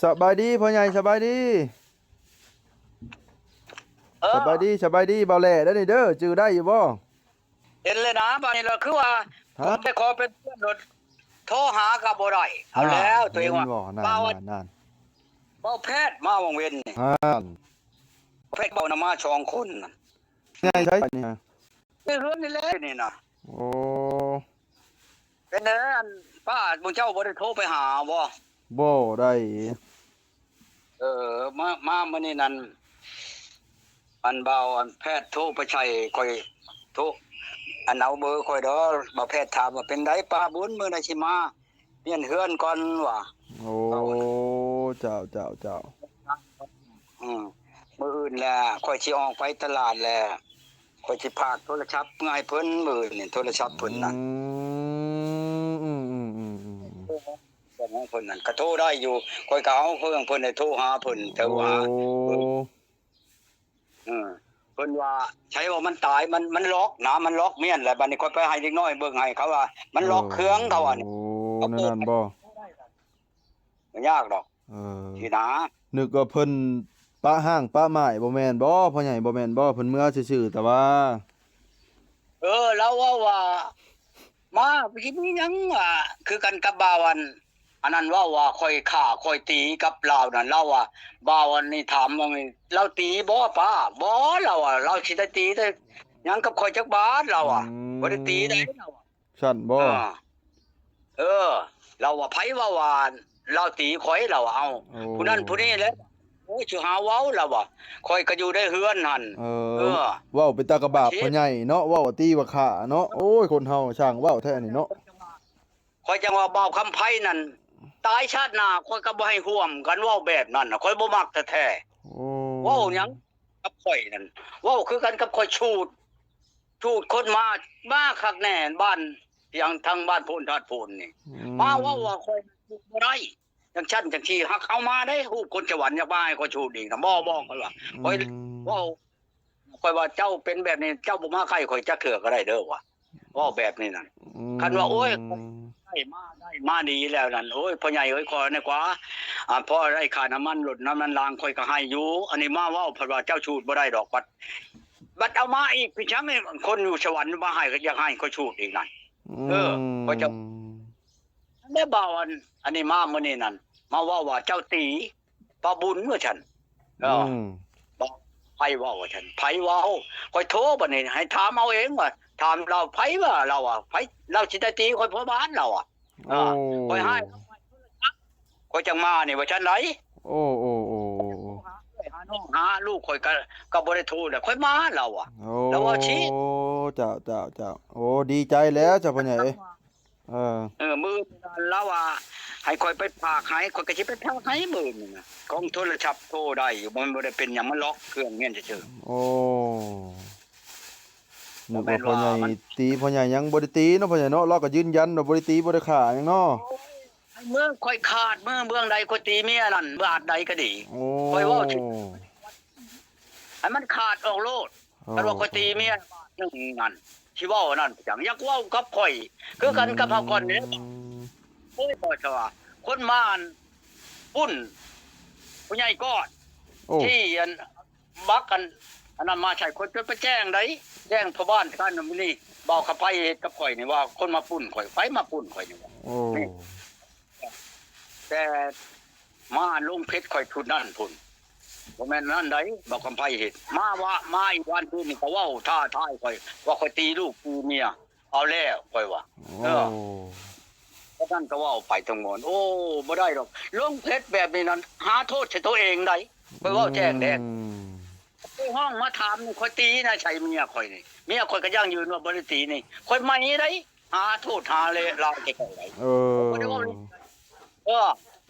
ສະບາຍດີພໍ່ໃຫຍ່ ສະບາຍດີ. ເອີ ສະບາຍດີ ສະບາຍດີ ບ່າວແຫຼເດີ້ນີ້ເດີ້ ຈື່ໄດ້ຢູ່ບໍ່? ເຫັນແລ້ວນະ ບາດນີ້ລະຄືວ່າ ຮະ ຜົມໄປຂໍເປັນເພື່ອນໂລດ ໂທຫາກໍບໍ່ໄດ້. ເອົາແລ້ວ ອ່າ ຕົວເອງວ່າ ນັ້ນ ເວົ້າ ນັ້ນ ນັ້ນ ເວົ້າແພດມາຫວ່າງເວັນນີ້ ອ່າ ແພດເວົ້ານຳມາສອງຄົນນັ້ນ ໃຫຍ່ໃສນີ້ນະ? ໃນເຮືອນນີ້ແຫຼະນີ້ນະ. ໂອ້ ເປັນແນວນັ້ນ ປ້າ ໝູ່ເຈົ້າບໍ່ໄດ້ໂທໄປຫາບໍ່? ບໍ່ໄດ້. ເອີ ມາ ມາມື້ນີ້ນັ້ນ ອັນບ່າວ ອັນແພດໂທໄປໃສ່ຂ້ອຍ ໂທ ອັນເອົາເບີຂ້ອຍດອກ. ບ່າວແພດຖາມວ່າ ເປັນໃດປ້າບຸນ ມື້ໃດຊິມາ ປ່ຽນເຮືອນກ່ອນວ່າ. ໂອ້ ເຈົ້າ ເຈົ້າ ເຈົ້າ. ອືມ ມື້ອື່ນແຫຼະ ຂ້ອຍຊິອອກໄປຕະຫຼາດແຫຼະ ຂ້ອຍຊິຝາກໂທລະສັບເມືອໃຫ້ເພິ່ນ ມື້ອື່ນນີ້ ໂທລະສັບເພິ່ນນະ. ອືມ ອືມ ຂອງເພິ່ນນັ້ນກໍໂທໄດ້ຢູ່ ຂ້ອຍກໍເອົາເຄື່ອງເພິ່ນ ໂທຫາເພິ່ນ ໂທຫາ. ໂອ້ ເອີ ເພິ່ນວ່າ ໃສວ່າມັນຕາຍ ມັນ ມັນລັອກນະ ມັນລັອກມ້ຽນແລ້ວ. ບາດນີ້ຂ້ອຍໄປໃຫ້ເດັກນ້ອຍເບິ່ງໃຫ້ ເຂົາວ່າມັນລັອກເຄື່ອງ ເຂົາວ່ານີ້. ໂອ້ ແນວນັ້ນບໍ່? ບໍ່ຍາກດອກ. ເອີ ຊິນະ ນຶກວ່າເພິ່ນປະຮ້າງປະໝ້າຍ ບໍ່ແມ່ນບໍ່ພໍ່ໃຫຍ່ ບໍ່ແມ່ນບໍ່? ເພິ່ນເມືອຊື່ໆ ແຕ່ວ່າ ເອີ ລາວເວົ້າວ່າ ມາຊິມີຫຍັງວ່າ ຄືກັນກັບບ່າວອັນ ອັນນັ້ນເວົ້າວ່າ ຂ້ອຍຂ້າຂ້ອຍຕີກັບລາວນັ້ນ. ລາວວ່າ ບ່າວອັນນີ້ຖາມວ່າ ລາວຕີບໍ່ປ້າ? ບໍ່ ລາວວ່າ ລາວຊິໄດ້ຕີໄດ້ຫຍັງກັບຂ້ອຍຈັກບາດ ລາວວ່າ. ອືມ ບໍ່ໄດ້ຕີໃດ ລາວວ່າ. ຊັ້ນບໍ່? ເອີ ເອີ ລາວວ່າ ໃຜເວົ້າວ່າລາວຕີຂ້ອຍ? ລາວວ່າ ເອົ້າ ໂອ້ ຜູ້ນັ້ນຜູ້ນີ້ແຫຼະ ໂອ້ຍ ຊິຫາເວົ້າ ລາວວ່າ ຂ້ອຍກໍຢູ່ໃນເຮືອນຫັ້ນ. ເອີ ເອີ ເວົ້າເປັນຕາກະບາບພໍ່ໃຫຍ່ເນາະ ເວົ້າວ່າຕີວ່າຂ້າເນາະ. ໂອ້ຍ ຄົນເຮົາຊ່າງເວົ້າແທ້ນີ້ເນາະ. ຂ້ອຍຈັ່ງວ່າ ບ່າວຄຳໄພນັ້ນ ຕາຍຊາດໜ້າຂ້ອຍກໍບໍ່ໃຫ້ຮ່ວມກັນ ເວົ້າແບບນັ້ນນະ ຂ້ອຍບໍ່ມັກແທ້ໆ. ໂອ້ ເວົ້າຫຍັງກັບຂ້ອຍນັ້ນ ເວົ້າຄືກັນກັບຂ້ອຍ ສູດ ສູດຄົນມາ ມາຄັກແນ່ ບ້ານຫຍັງ ທາງບ້ານໂພນທາດໂພນນີ້ ອືມ ມາເວົ້າວ່າຂ້ອຍຢູ່ບໍ່ໄດ້ ຈັ່ງຊັ້ນຈັ່ງຊີ້. ຫາກເອົາມາໄດ້ ຮູບຄົນສະຫວັນ ຢາກມາໃຫ້ຂ້ອຍສູດອີກນະ. ບໍ່ ບໍ່ ຂ້ອຍວ່າ ອືມ ຂ້ອຍເວົ້າ ຂ້ອຍວ່າ ເຈົ້າເປັນແບບນີ້ ເຈົ້າບໍ່ມາໃກ້ຂ້ອຍຈັກເທື່ອກໍໄດ້ເດີ້ ວ່າ ເວົ້າແບບນີ້ນັ້ນ. ອືມ ຄັນວ່າ ໂອ້ຍ ໄດ້ມາ ໄດ້ມາດີແລ້ວນັ້ນ ໂອ້ຍ ພໍ່ໃຫຍ່ເອີຍ ຂໍແດ່ກວ່າ ອ່າ ພໍໄດ້ຄ່ານ້ຳມັນລົດ ນ້ຳມັນລາງ ຂ້ອຍກໍໃຫ້ຢູ່. ອັນນີ້ມາເວົ້າ ເພິ່ນວ່າ ເຈົ້າສູດບໍ່ໄດ້ດອກ. ບັດ ບັດເອົາມາອີກ ເປັນຫຍັງຄົນຢູ່ສະຫວັນມາໃຫ້ ກໍຢາກໃຫ້ຂ້ອຍສູດອີກນັ້ນ. ອືມ ເອີ ຂ້ອຍຈະ ແລ້ວບ່າວອັນ ອັນນີ້ມາມື້ນີ້ນັ້ນ ມາເວົ້າວ່າ ເຈົ້າຕີປ້າບຸນ ວ່າຊັ້ນ. ເອີ ອືມ ບອກ ໃຜເວົ້າ ວ່າຊັ້ນ. ໃຜເວົ້າ? ຂ້ອຍໂທ ບັດນີ້ໃຫ້ຖາມເອົາເອງວ່າ ຖາມລາວ ໃຜວ່າ ລາວວ່າ ໃຜ ລາວຊິໄດ້ຕີຂ້ອຍພໍ່ບ້ານ ລາວວ່າ. ເອີ ໂອ້ ຂ້ອຍໃຫ້ ຂ້ອຍຈັ່ງມານີ້ ວ່າຊັ້ນໃດ. ໂອ້ ໂອ້ ໂອ້ ໂອ້ ໂອ້ ຫານ້ອງຫາລູກ ຂ້ອຍກໍ ກໍບໍ່ໄດ້ໂທແລ້ວ ຂ້ອຍມາ ລາວວ່າ. ໂອ້ ລາວວ່າຊີ້ ເຈົ້າ ເຈົ້າ ເຈົ້າ. ໂອ້ ດີໃຈແລ້ວເຈົ້າ ພໍ່ໃຫຍ່ເອີຍ. ເອີ ເອີ ມື້ນັ້ນລາວວ່າໃຫ້ຂ້ອຍໄປຝາກໃຫ້ ຂ້ອຍກໍຊິໄປຝາກໃຫ້ມື້ນີ້ນະ. ຂອງໂທລະສັບໂທໄດ້ຢູ່ ມັນບໍ່ໄດ້ເປັນຫຍັງ ມັນລັອກເຄື່ອງແມ່ນຊື່ໆ. ໂອ້ ນຶກວ່າພໍ່ໃຫຍ່ຕີ ພໍ່ໃຫຍ່ຍັງບໍ່ໄດ້ຕີເນາະ ພໍ່ໃຫຍ່ເນາະ. ລາວກໍຢືນຢັນວ່າບໍ່ໄດ້ຕີ ບໍ່ໄດ້ຂ້າຫຍັງເນາະ. ໂອ້ຍ ໃນເມືອງຂ້ອຍຂາດ ເມືອງ ເມືອງໃດຂ້ອຍຕີເມຍນັ້ນ ບາດໃດກໍດີ. ໂອ້ ຂ້ອຍເວົ້າ ໃຫ້ມັນຂາດອອກໂລດ. ເອີ ຄັນວ່າຂ້ອຍຕີເມຍບາດໜຶ່ງນັ້ນ ຊິເວົ້າອັນນັ້ນຫຍັງ? ຢາກເວົ້າກັບຂ້ອຍຄືກັນກັບເຮົາກ່ອນເດ້. ອືມ ໂອ້ຍ ຂ້ອຍວ່າ ຄົນມາອັນປຸ້ນຜູ້ໃຫຍ່ກອດ ໂອ້ ທີ່ອັນບັກອັນ ອັນນັ້ນມາໃສ່ ຂ້ອຍຈົນໄປແຈ້ງໃດ ແຈ້ງພໍ່ບ້ານທ່ານນີ້ ບ່າວຂະໄປເຮັດກັບຂ້ອຍນີ້ວ່າ ຄົນມາປຸ້ນຂ້ອຍ ໃຜມາປຸ້ນຂ້ອຍນີ້ວ່າ. ໂອ້ ນີ້ ແຕ່ມາລົງເພັດຂ້ອຍຊຸດນັ້ນພຸ້ນ ບໍ່ແມ່ນນັ້ນໃດ ບໍ່ຄຳໄພເຮັດ ມາວ່າ ມາອີກວານຄືນນີ້ກໍເວົ້າທ້າທາຍຂ້ອຍວ່າ ຂ້ອຍຕີລູກຕີເມຍ ເອົາແລ້ວຂ້ອຍວ່າ. ໂອ້ ເອີ ຕອນນັ້ນກໍເວົ້າໄປທັງໝົດ ໂອ້ ບໍ່ໄດ້ດອກ ລົງເພັດແບບນີ້ນັ້ນ ຫາໂທດໃສ່ໂຕເອງໃດ ຂ້ອຍເວົ້າແຈ້ງແດງ. ອືມ ໄປຮ້ອງມາຖາມ ຂ້ອຍຕີນະໃສ່ເມຍຂ້ອຍນີ້ ເມຍຂ້ອຍກໍຢັ້ງຢືນວ່າບໍ່ໄດ້ຕີນີ້ ຂ້ອຍໃໝ່ໃດ ຫາໂທດຫາເລລາວແຕ່ເກົ່າໃດ. ເອີ ບໍ່ໄດ້ເວົ້າ ເອີ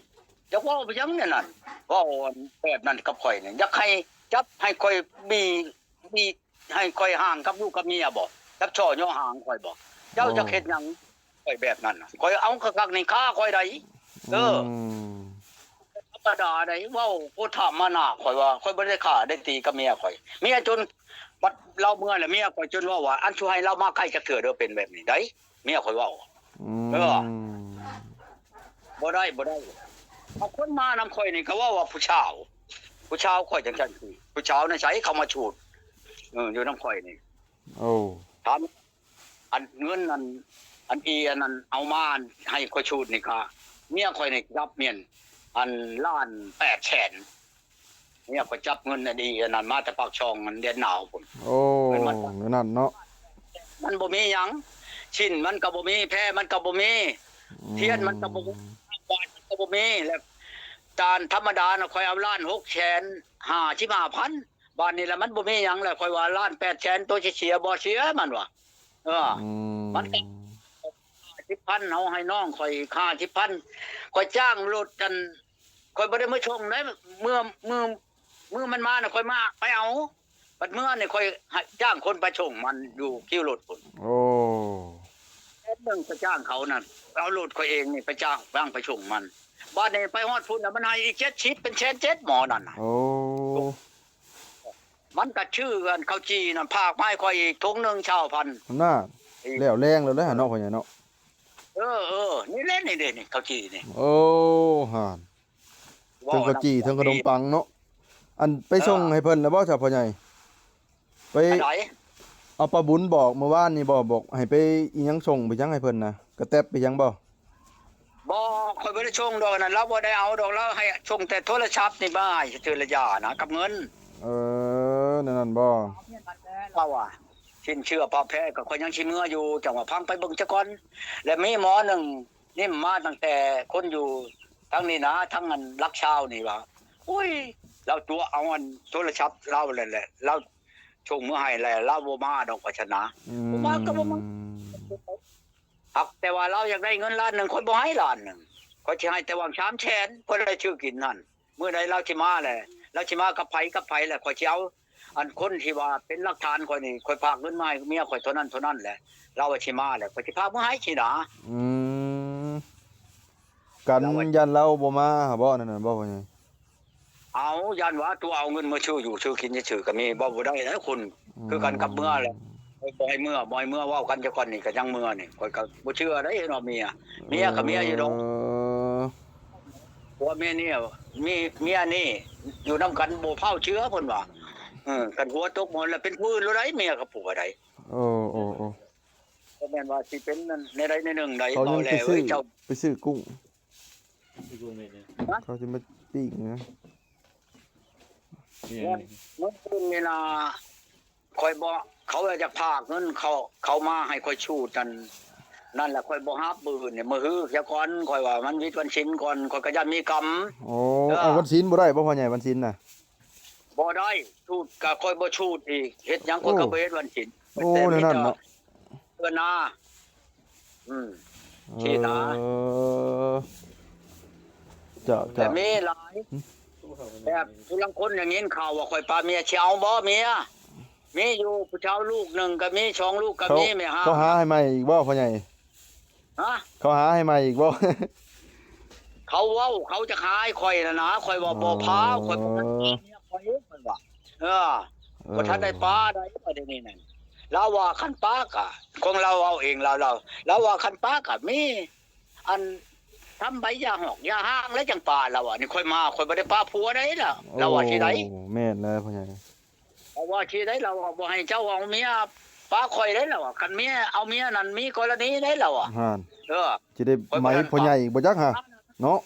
ຈະເວົ້າໄປຫຍັງແນວນັ້ນ ເວົ້າແບບນັ້ນກັບຂ້ອຍນີ້ ຢາກໃຫ້ຈັບໃຫ້ຂ້ອຍບີ ບີໃຫ້ຂ້ອຍຫ່າງກັບລູກກັບເມຍບໍ ຈັບສໍ້ຍໍ່ຫ່າງຂ້ອຍບໍ ເຈົ້າ ໂອ້ ຢາກເຮັດຫຍັງ ຂ້ອຍແບບນັ້ນນະ ຂ້ອຍເອົາຄັກໆນີ້ຂ້າຂ້ອຍໃດ. ເອີ ອືມ ທຳມະດາໃດ ເວົ້າໂອຖາມມາໜ້າຂ້ອຍວ່າ ຂ້ອຍບໍ່ໄດ້ຂ້າໄດ້ຕີກັບເມຍຂ້ອຍ ເມຍຈົນ ບັດລາວເມືອແລ້ວ ເມຍຂ້ອຍຈົນເວົ້າວ່າ ອັນ ບໍ່ໃຫ້ລາວມາໃກ້ຈັກເທື່ອເດີ້ ເປັນແບບນີ້ໃດ ເມຍຂ້ອຍເວົ້າ. ອືມ ເອີ ບໍ່ໄດ້ ບໍ່ໄດ້ ເອົາຄົນມານຳຂ້ອຍນີ້ກໍເວົ້າວ່າຜູ້ຊາວ ຜູ້ຊາວຂ້ອຍຈັ່ງຊັ້ນ ຜູ້ຊາວໃນໃສເຂົາມາຊູດ ເອີ ຢູ່ນຳຂ້ອຍນີ້. ໂອ້ ຖາມ ອັນເງິນອັນ ອັນອີອັນນັ້ນເອົາມາໃຫ້ຂ້ອຍສູດນີ້ກະ ເມຍຂ້ອຍນີ້ຈັບແມ່ນ ອັນ ລ້ານແປດແສນ ເມຍຂ້ອຍຈັບເງິນອັນອີອັນນັ້ນມາແຕ່ປາກຊ່ອງ ອັນແດນໜາວພຸ້ນ. ໂອ້ ແນວນັ້ນເນາະ ມັນບໍ່ມີຫຍັງ ຊິ້ນມັນກໍບໍ່ມີ ແພມັນກໍບໍ່ມີ ອືມ ທຽນມັນກໍບໍ່ມີ ບາດມັນກໍບໍ່ມີ ແລ້ວ ຕານທຳມະດານະ ຂ້ອຍເອົາລ້ານຫົກແສນຫ້າສິບຫ້າພັນ ບາດນີ້ລະມັນບໍ່ມີຫຍັງແລ້ວ ຂ້ອຍວ່າລ້ານແປດແສນໂຕຊິເສຍບໍ່ເສຍ ມັນວ່າ ເອີ ອືມ ມັນກໍຫ້າສິບພັນ ເຮົາໃຫ້ນ້ອງຂ້ອຍອີກຫ້າສິບພັນ ຂ້ອຍຈ້າງລົດ ອັນ ຂ້ອຍບໍ່ໄດ້ມາສົ່ງເດ້ ເມື່ອ ມື້ ມື້ມັນມານະ ຂ້ອຍມາໄປເອົາ ບັດເມື່ອນີ້ຂ້ອຍໃຫ້ ຈ້າງຄົນໄປສົ່ງມັນຢູ່ຄິວລົດພຸ້ນ. ໂອ້ ແສນໜຶ່ງໄປຈ້າງເຂົານັ້ນ ເອົາລົດຂ້ອຍເອງນີ້ໄປຈ້າງ ຈ້າງໄປສົ່ງມັນ ບາດນີ້ໄປຮອດພຸ້ນນະ ມັນໃຫ້ອີກເຈັດສິບ ເປັນແສນເຈັດໝໍນັ້ນນະ. ໂອ້ ມັນກໍຊື້ອັນເຂົ້າຈີ່ນັ້ນ ຝາກມາໃຫ້ຂ້ອຍອີກຖົງໜຶ່ງຊາວພັນ ນັ້ນນະ ແລ້ວແລງແລ້ວແຫຼະເນາະ ພໍ່ໃຫຍ່ເນາະ. ເອີ ເອີ ນີ້ແຫຼະ ນີ້ເດ້ ນີ້ເຂົ້າຈີ່ນີ້. ໂອ້ ຫັ້ນ ເຖິງເຂົ້າຈີ່ ເຖິງຂະໜົມປັງເນາະ. ອັນໄປສົ່ງໃຫ້ເພິ່ນແລ້ວບໍ່ ເຈົ້າພໍ່ໃຫຍ່? ໄປ ອັນໃດ? ເອົາປ້າບຸນບອກມື້ວານນີ້ບໍ່ ບອກໃຫ້ໄປອີ່ຫຍັງ ສົ່ງໄປຫຍັງໃຫ້ເພິ່ນນະ ກະແຕັບໄປຫຍັງບໍ່? ບໍ່ ຂ້ອຍບໍ່ໄດ້ສົ່ງດອກ ອັນນັ້ນລາວບໍ່ໄດ້ເອົາດອກ ລາວໃຫ້ສົ່ງແຕ່ໂທລະສັບນີ້ມາໃຫ້ເທື່ອລະຢ່ານະ ກັບເງິນ. ເອີ ແນວນັ້ນບໍ່? ລາວວ່າ ສິນເຊື່ອພະແພກໍຂ້ອຍຍັງຊິເມືອຢູ່ ຈັ່ງວ່າພັງໄປເບິ່ງຊະກ່ອນ ແລະມີໝໍໜຶ່ງ ນີ້ມາຕັ້ງແຕ່ຄົນຢູ່ທາງນີ້ນະ ທາງອັນຫຼັກຊາວນີ້ວ່າ ໂອ້ຍ ລາວຕົວະເອົາອັນໂທລະສັບລາວນັ້ນແຫຼະ ລາວສົ່ງເມືອໃຫ້ແລ້ວ ລາວບໍ່ມາດອກວ່າຊັ້ນນະ. ອືມ ບໍ່ມາກໍບໍ່ມາ ຫາກແຕ່ວ່າລາວຢາກໄດ້ເງິນລ້ານໜຶ່ງ ຂ້ອຍບໍ່ໃຫ້ລ້ານໜຶ່ງ ຂ້ອຍຊິໃຫ້ແຕ່ວ່າສາມແສນ ເພື່ອໄດ້ຊື້ກິນຫັ້ນ. ມື້ໃດລາວຊິມາແຫຼະ ລາວຊິມາກັບໃຜກັບໃຜແຫຼະ ຂ້ອຍຊິເອົາ ອັນຄົນທີ່ວ່າເປັນຫຼັກຖານຂ້ອຍນີ້ ຂ້ອຍຝາກເງິນມາໃຫ້ເມຍຂ້ອຍເທົ່ານັ້ນເທົ່ານັ້ນແຫຼະ ລາວວ່າຊິມາແຫຼະ ຂ້ອຍຊິພາເມືອໃຫ້ຊີ້ນະ. ອືມ ກັນຢ້ານລາວບໍ່ມາຫັ້ນບໍ່ ນັ້ນນະບໍ່ ພໍ່ໃຫຍ່? ເອົາ ຢ້ານວ່າຕົວະເອົາເງິນມາຊື້ຢູ່ຊື້ກິນຊື່ໆ ກໍມີ ເວົ້າບໍ່ໄດ້ແຫຼະຄົນ ອືມ ຄືກັນກັບເມືອແຫຼະ ບໍ່ໃຫ້ເມືອ ບໍ່ໃຫ້ເມືອ ເວົ້າກັນຊະກ່ອນນີ້ ກໍຍັງເມືອນີ້ ຂ້ອຍກໍບໍ່ເຊື່ອໃດເນາະ ເມຍ ເມຍກໍເມຍຢູ່ດອກ. ເອີ ຜົວເມຍນີ້ ເມຍ ເມຍນີ້ຢູ່ນຳກັນບໍ່ຟ້າວເຊື່ອ ເພິ່ນວ່າ ເອີ ຄັນຫົວຕົກໝອນແລ້ວເປັນຜູ້ອື່ນໂລດໃດ ເມຍກັບຜົວໃດ. ເອີ ເອີ ເອີ ບໍ່ແມ່ນວ່າຊິເປັນແນວໃດແນວໜຶ່ງໃດ ເຂົາຍັງໄປຊື້ ເອົາແລ້ວເອີຍ ເຈົ້າ ໄປຊື້ກຸ້ງ ຮະ? ເຂົາຊິມາປີ້ງນະ ເມື່ອຄືນນີ້ນະ ຂ້ອຍບໍ່ ເຂົາວ່າຢາກຝາກເງິນເຂົາ ເຂົາມາໃຫ້ຂ້ອຍຊູດນັ້ນ ນັ້ນແຫຼະ ຂ້ອຍບໍ່ຮັບມື້ອື່ນນີ້ ມື້ຮືຊະກ່ອນ ຂ້ອຍວ່າມັນວິດວັນສິນກ່ອນ ຂ້ອຍກໍຢ້ານມີກຳ. ໂອ້ ເອີ ເອົາວັນສິນບໍ່ໄດ້ບໍ່ ພໍ່ໃຫຍ່ ວັນສິນນະ? ບໍ່ໄດ້ ສູດກໍຂ້ອຍບໍ່ສູດອີກ ເຮັດຫຍັງຂ້ອຍກໍ ໂອ້ ບໍ່ເຮັດວັນສິນ. ໂອ້ ແຕ່ມີແນວນັ້ນເນາະ ແຕ່ເທື່ອໜ້າ ອືມ ເອີ ທີ່ໜ້າ ເຈົ້າ ແຕ່ ເຈົ້າ ມີຫຼາຍ ອືມ ແບບຜູ້ລາງຄົນໄດ້ຍິນຂ່າວວ່າຂ້ອຍປະເມຍ ຊິເອົາບໍ່ເມຍ? ມີຢູ່ ຜູ້ຊາວລູກໜຶ່ງກໍມີ ສອງລູກກໍມີ ເຂົາ ແມ່ຫາ ເຂົາຫາໃຫ້ໃໝ່ອີກບໍ່ ພໍ່ໃຫຍ່? ຮະ? ເຂົາຫາໃຫ້ໃໝ່ອີກບໍ່? ເຂົາເວົ້າ ເຂົາຈະຫາໃຫ້ຂ້ອຍຫັ້ນນະ ຂ້ອຍວ່າບໍ່ພາ ອໍ ຂ້ອຍບໍ່ທັນປະເມຍຂ້ອຍ ເພິ່ນວ່າ ເອີ ເອີ ບໍ່ທັນໄດ້ປະໃດ ປະເດນີ້ນັ້ນ ລາວວ່າຄັນປະກະ ຂອງລາວເວົ້າເອງ ລາວ ລາວ ລາວວ່າຄັນປະກະມີ ອັນ ທຳໃບຢາຫອກຢາຮ້າງແລ້ວຈັ່ງປະ ລາວວ່າ ນີ້ຂ້ອຍມາ ຂ້ອຍບໍ່ໄດ້ປະຜົວໃດລະ ໂອ້ ລາວວ່າຊີ້ໃດ ແມ່ນແລ້ວພໍ່ໃຫຍ່. ເຮົາວ່າຊິໄດ້ ລາວວ່າບໍ່ໃຫ້ເຈົ້າເອົາເມຍປະຂ້ອຍໄດ້ ລາວວ່າ ຄັນເມຍເອົາເມຍນັ້ນມີກໍລະນີໄດ້ ລາວວ່າ ຫັ້ນ ເອີ ຊິໄດ້ໄໝພໍ່ໃຫຍ່ອີກບໍ່ຈັກຫາເນາະ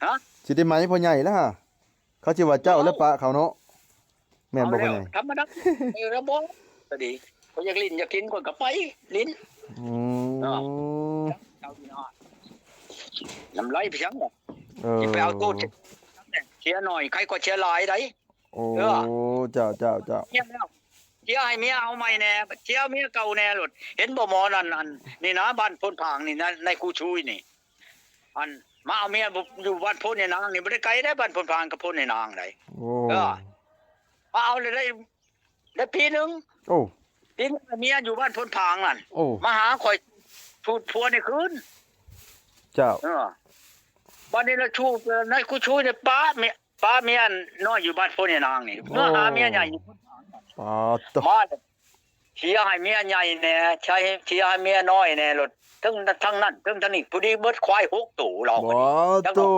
ຮະ ຊິໄດ້ໄໝພໍ່ໃຫຍ່ແລ້ວຫາ ເຂົາຊິວ່າເຈົ້າແລ້ວປະເຂົາເນາະ ແມ່ນບໍ່ພໍ່ໃຫຍ່? ທຳມະດາ ເອີ ລະບໍ່ ກໍດີ ຂ້ອຍຢາກຫຼິ້ນຢາກກິນ ຂ້ອຍກໍໄປຫຼິ້ນ ອືມ ເຈົ້າ ນ້ຳໄຫຼໄປຫຍັງ ເອີ ຊິໄປເອົາໂທດ ເສຍໜ້ອຍ ໃຄກວ່າເສຍຫຼາຍໃດ. ໂອ້ ເອີ ເຈົ້າ ເຈົ້າ ເຈົ້າ ເມຍແລ້ວ ເສຍໃຫ້ເມຍເອົາໃໝ່ແດ່ ເສຍເມຍເກົ່າແດ່ໂລດ ເຫັນບໍ່ໝໍນັ້ນ ອັນນີ້ນະ ບ້ານໂພນຜາງນີ້ນະ ນາຍຄູຊຸຍນີ້ ອັນມາເອົາເມຍຢູ່ບ້ານໂພນຍານາງນີ້ ບໍ່ໄດ້ໄກເດ້ ບ້ານໂພນຜາງກັບໂພນຍານາງໃດ ໂອ້ ເອີ ມາເອົາແລ້ວໄດ້ ໄດ້ປີໜຶ່ງ ໂອ້ ປີໜຶ່ງເມຍຢູ່ບ້ານໂພນຜາງນັ້ນ ໂອ້ ມາຫາຂ້ອຍ ຊູດຜົວໃນຄືນ ເຈົ້າ ເອີ ບັດນີ້ລະຊູດ ນາຍຄູຊຸຍນີ້ປະເມຍ ປະເມຍນ້ອຍຢູ່ບ້ານໂພນຍານາງນີ້ ໂອ້ ເມືອຫາເມຍໃຫຍ່ຢູ່ ປາດໂທ້ ມາເສຍໃຫ້ເມຍໃຫຍ່ແດ່ ໃຊ້ ເສຍໃຫ້ເມຍນ້ອຍແດ່ໂລດ ເທິງທາງນັ້ນເທິງທາງນີ້ ຜູ້ດີເບິດຄວາຍຫົກໂຕ ລາວ ປາດໂທ້ ຈັກ ໂອ້ ເອີ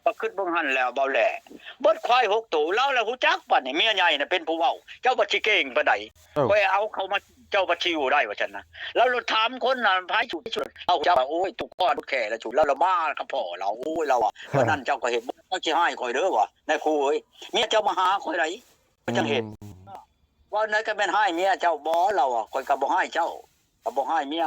ກໍຄິດເບິ່ງຫັ້ນແຫຼະ ເວົ້າແຫຼະ ເບິດຄວາຍຫົກໂຕ ລາວລະຮູ້ຈັກ. ບັດນີ້ເມຍໃຫຍ່ນະເປັນຜູ້ເວົ້າ ເຈົ້າບັດຊິເກັ່ງປານໃດ. ເອີ ຂ້ອຍເອົາເຂົາມາ ເຈົ້າບັດຊິຢູ່ໄດ້ວ່າຊັ້ນນະ. ລາວໂລດຖາມຄົນນັ້ນ ໃຜຊຸດ ຊຸດ ລາວຈັກວ່າ ໂອ້ຍ ທຸກຄອນທຸກແຂລະຊຸດ ລາວລະມາກັບພໍ່ລາວ. ໂອ້ຍ ລາວວ່າ ເອີ ວັນນັ້ນເຈົ້າກໍເຫັນ ເຈົ້າຊິຮ້າຍຂ້ອຍເດີວ່າ ນາຍຄູເອີຍ ເມຍເຈົ້າມາຫາຂ້ອຍໄດ ເຈົ້າຈັ່ງເຮັດ. ອືມ ເວົ້າແນວໃດກໍແມ່ນຮ້າຍເມຍເຈົ້າບໍ? ລາວວ່າ ຂ້ອຍກໍບໍ່ຮ້າຍເຈົ້າ ກໍບໍ່ຮ້າຍເມຍ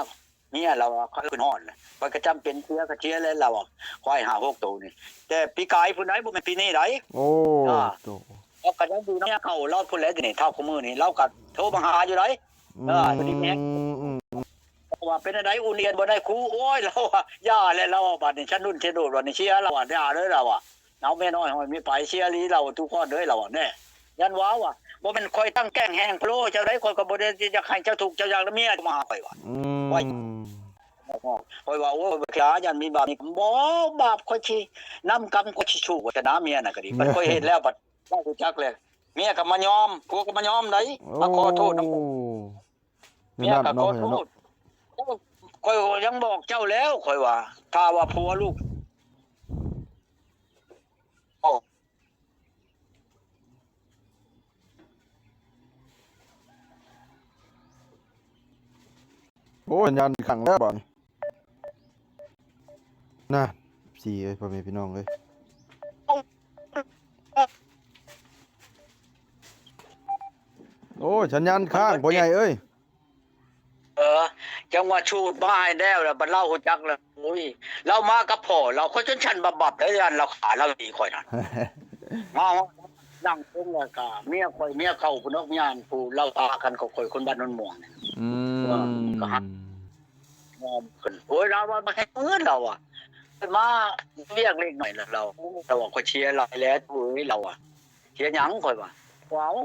ເມຍລາວວ່າ ຂ້ອຍຂຶ້ນຮອດແຫຼະ ຂ້ອຍກໍຈຳເປັນເສຍກໍເສຍແຫຼະ ລາວວ່າ ຄວາຍຫ້າຫົກໂຕນີ້ ແຕ່ປີກາຍພຸ້ນໃດ໋ ບໍ່ແມ່ນປີນີ້ໃດ໋. ໂອ້ ອ່າ ໂຕ ລາວກໍຍັງຢູ່ນຳເມຍເກົ່າລາວພຸ້ນແຫຼະ ດຽວນີ້ ເທົ່າຄູ່ມື້ນີ້ລາວກໍໂທມາຫາຢູ່ໃດ໋. ອືມ ເອີ ດຽວນີ້ແມ່ນ ອືມ ອືມ ວ່າເປັນຈັ່ງໃດ ອຸ່ນອຽນບໍ່ໄດ້ຄູ? ໂອ້ຍ ລາວວ່າ ຢ່າແຫຼະ ລາວວ່າ ບັດນີ້ ຊັ້ນນຸ້ນເທໂດດ ບັດນີ້ເສຍ ລາວວ່າ ຢ່າເດີ ລາວວ່າ ເອົາເມຍນ້ອຍຫ້ອຍເມຍປາຍເສຍອີ່ຫຼີ ລາວວ່າ ທຸກຄົນເດີ ລາວວ່າ ແນ່ ຢ້ານວ່າວ່າ ບໍ່ແມ່ນຂ້ອຍຕັ້ງແກ້ງແຮງໂພເຈົ້າໃດ໋ ຂ້ອຍກໍບໍ່ໄດ້ຢາກໃຫ້ເຈົ້າທຸກເຈົ້າຍາກນຳເມຍມາຫາຂ້ອຍວ່າ ອືມ ຂ້ອຍ ຂ້ອຍວ່າ ໂອ້ຍ ຂ້ອຍບໍ່ຄິດ ຢ້ານມີບາບນີ້ ບໍ່ ບາບ ຂ້ອຍຊິນຳກຳ ຂ້ອຍຊິສູ້ ວ່າຊະນະ ເມຍນະກໍດີ. ບັດຂ້ອຍເຮັດແລ້ວ ບັດເຈົ້າຮູ້ຈັກແລ້ວ ເມຍກໍມາຍອມ ຜົວກໍມາຍອມໃດ໋ ມາຂໍໂທດນຳ ໂອ້ ເມຍກໍຂໍໂທດ. ໂອ້ ຂ້ອຍຍັງບອກເຈົ້າແລ້ວ ຂ້ອຍວ່າ ຖ້າວ່າຜົວລູກ ໂອ້ຍ ສັນຍານອີກຄັ້ງແລ້ວບາດນີ້ ນະ ເອັຟຊີ ເອີຍ ພໍ່ແມ່ພີ່ນ້ອງເອີຍ. ໂອ້ຍ ສັນຍານຄ້າງ ພໍ່ໃຫຍ່ເອີຍ. ເອີ ຈັ່ງວ່າຊູດມາໃຫ້ແລ້ວ ແລ້ວບັດລາວຮູ້ຈັກແລ້ວ ໂອ້ຍ ລາວມາກັບພໍ່ລາວ ຂ້ອຍຈົນສັ່ນບັບໆ ໄດ້ ຢ້ານລາວຂ້າລາວຕີຂ້ອຍນັ້ນ ມາຮອດນັ່ງເທິງ ແລ້ວກະເມຍຂ້ອຍ ເມຍເກົ່າພຸ້ນດອກ ເມຍອັນຜູ້ລາວປະກັນກັບຂ້ອຍ ຄົນບ້ານໂນນມ່ວງນີ້. ອືມ ເອີ ກໍຮັກ ຍອມຂຶ້ນ ໂອ້ຍ ລາວວ່າບໍ່ໃຫ້ເງິນ ລາວວ່າ ມາວຽກເລັກນ້ອຍ ລາວ ລາວວ່າ ຂ້ອຍເສຍຫຼາຍແລ້ວ ໂອ້ຍ ລາວວ່າ ເສຍຫຍັງ? ຂ້ອຍວ່າ ເອົາ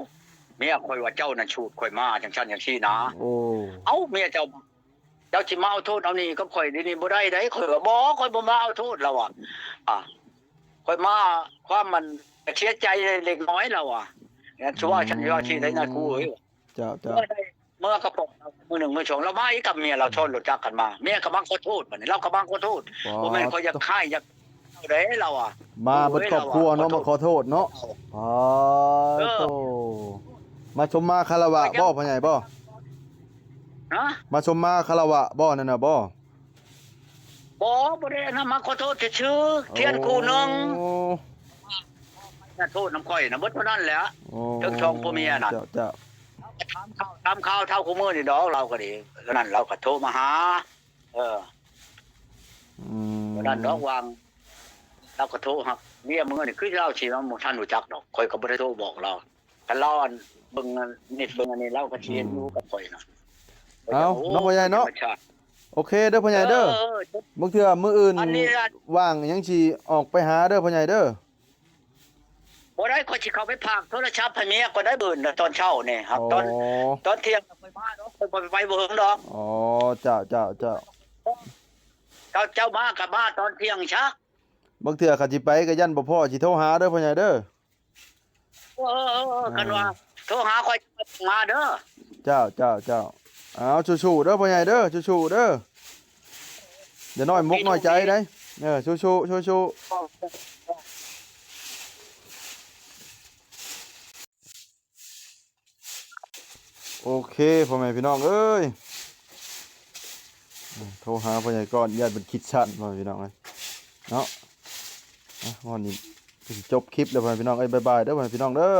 ເມຍຂ້ອຍວ່າ ເຈົ້ານັ້ນຊູດຂ້ອຍມາ ຈັ່ງຊັ້ນຈັ່ງຊີ້ນະ. ໂອ້ ເອົາ ເມຍເຈົ້າ ເຈົ້າຊິມາເອົາໂທດເອົາໜີ້ກັບຂ້ອຍດຽວນີ້ບໍ່ໄດ້ໃດ໋. ຂ້ອຍວ່າ ບໍ່ ຂ້ອຍບໍ່ມາເອົາໂທດ ລາວວ່າ ອ່າ ຂ້ອຍມາ ຄວາມມັນເສຍໃຈເລັກນ້ອຍ ລາວວ່າ ອັນຊິວ່າ ອືມ ຊັ້ນວ່າຊີ້ໄດ໋ນະຄູເອີຍ. ເຈົ້າ ເຈົ້າ ເມື່ອໃດ ເມື່ອກັບພໍ່ລາວ ມື້ໜຶ່ງມື້ສອງ ລາວມາອີກກັບເມຍລາວ ຊ້ອນລົດຈັກກັນມາ ເມຍກໍມາຂໍໂທດ ບັດນີ້ລາວກໍມາຂໍໂທດ. ບໍ່ແມ່ນຂ້ອຍຢາກຮ້າຍຢາກເຈົ້າເດ້ ລາວວ່າ ມາເບິດຄອບຄົວເນາະ ມາຂໍໂທດເນາະ. ເອີ ໂອ້ ມາຊົມມາຄາລະວະບໍພໍ່ໃຫຍ່ບໍ? ຮະ? ມາຊົມມາຄາລະວະບໍ ນັ້ນນະບໍ? ບໍ່ ບໍ່ໄດ້ອັນນັ້ນ ມາຂໍໂທດຊື່ໆ ທຽນຄູ່ໜຶ່ງ. ໂອ້ ຂໍໂທດນຳຂ້ອຍນະ ເບິດເທົ່ານັ້ນແຫຼະ. ໂອ້ ເຖິງສອງຜົວເມຍນະ ເຈົ້າ ເຈົ້າ ຖາມຂ່າວ ຖາມຂ່າວເທົ່າຄູ່ມື້ນີ້ດອກ ລາວກໍດີ. ຕອນນັ້ນລາວກໍໂທມາຫາ ເອີ ອືມ ນັ້ນດອກວ່າ ລາວກໍໂທຫາເມຍມື້ນີ້ ຄືລາວຊິມາ ບໍ່ທັນຮູ້ຈັກດອກ ຂ້ອຍກໍບໍ່ໄດ້ໂທບອກລາວ. ຄັນລາວອັນເບິ່ງອັນນິດເບິ່ງອັນນີ້ ລາວກໍຊິເຫັນຢູ່ກັບຂ້ອຍນະ. ເອົ້າ ເນາະ ພໍ່ໃຫຍ່ເນາະ. ໂອເຄເດີພໍ່ໃຫຍ່ເດີ. ເອີ ບາງເທື່ອມື້ອື່ນວ່າງຫຍັງຊິອອກໄປຫາເດີພໍ່ໃຫຍ່ເດີ. ບໍ່ໄດ້ ຂ້ອຍຊິເຂົ້າໄປຝາກໂທລະສັບໃຫ້ເມຍກ່ອນໄດ໋ ມື້ອື່ນຕອນເຊົ້ານີ້. ຕອນ ຕອນທ່ຽງຂ້ອຍມາດອກ ຂ້ອຍບໍ່ໄປ ໄປບໍ່ເຫິງດອກ. ອໍ ເຈົ້າ ເຈົ້າ ເຈົ້າ ເຈົ້າ ເຈົ້າມາກໍມາຕອນທ່ຽງຊະ. ບາງເທື່ອຄັນຊິໄປກໍຢ້ານບໍ່ພໍ້ ຊິໂທຫາເດີພໍ່ໃຫຍ່ເດີ. ເອີ ເອີ ເອີ ເອີ ຄັນວ່າໂທຫາຂ້ອຍມາເດີ. ເຈົ້າ ເຈົ້າ ເຈົ້າ. ເອົາ ສູ້ໆເດີພໍ່ໃຫຍ່ເດີ ສູ້ໆເດີ. ຢ່ານ້ອຍມົກນ້ອຍໃຈໃດ໋. ເອີ ສູ້ໆ ສູ້ໆ. ໂອເຄ ພໍ່ແມ່ພີ່ນ້ອງເອີຍ ໂທຫາພໍ່ໃຫຍ່ກ່ອນ ຢ້ານເພິ່ນຄິດສັ້ນ ພໍ່ແມ່ພີ່ນ້ອງເອີຍເນາະ. ອ່ະ ຮອດນີ້ ຊິຈົບຄລິບແລ້ວ ພໍ່ແມ່ພີ່ນ້ອງເອີຍ. ບາຍບາຍເດີ ພໍ່ແມ່ພີ່ນ້ອງເດີ.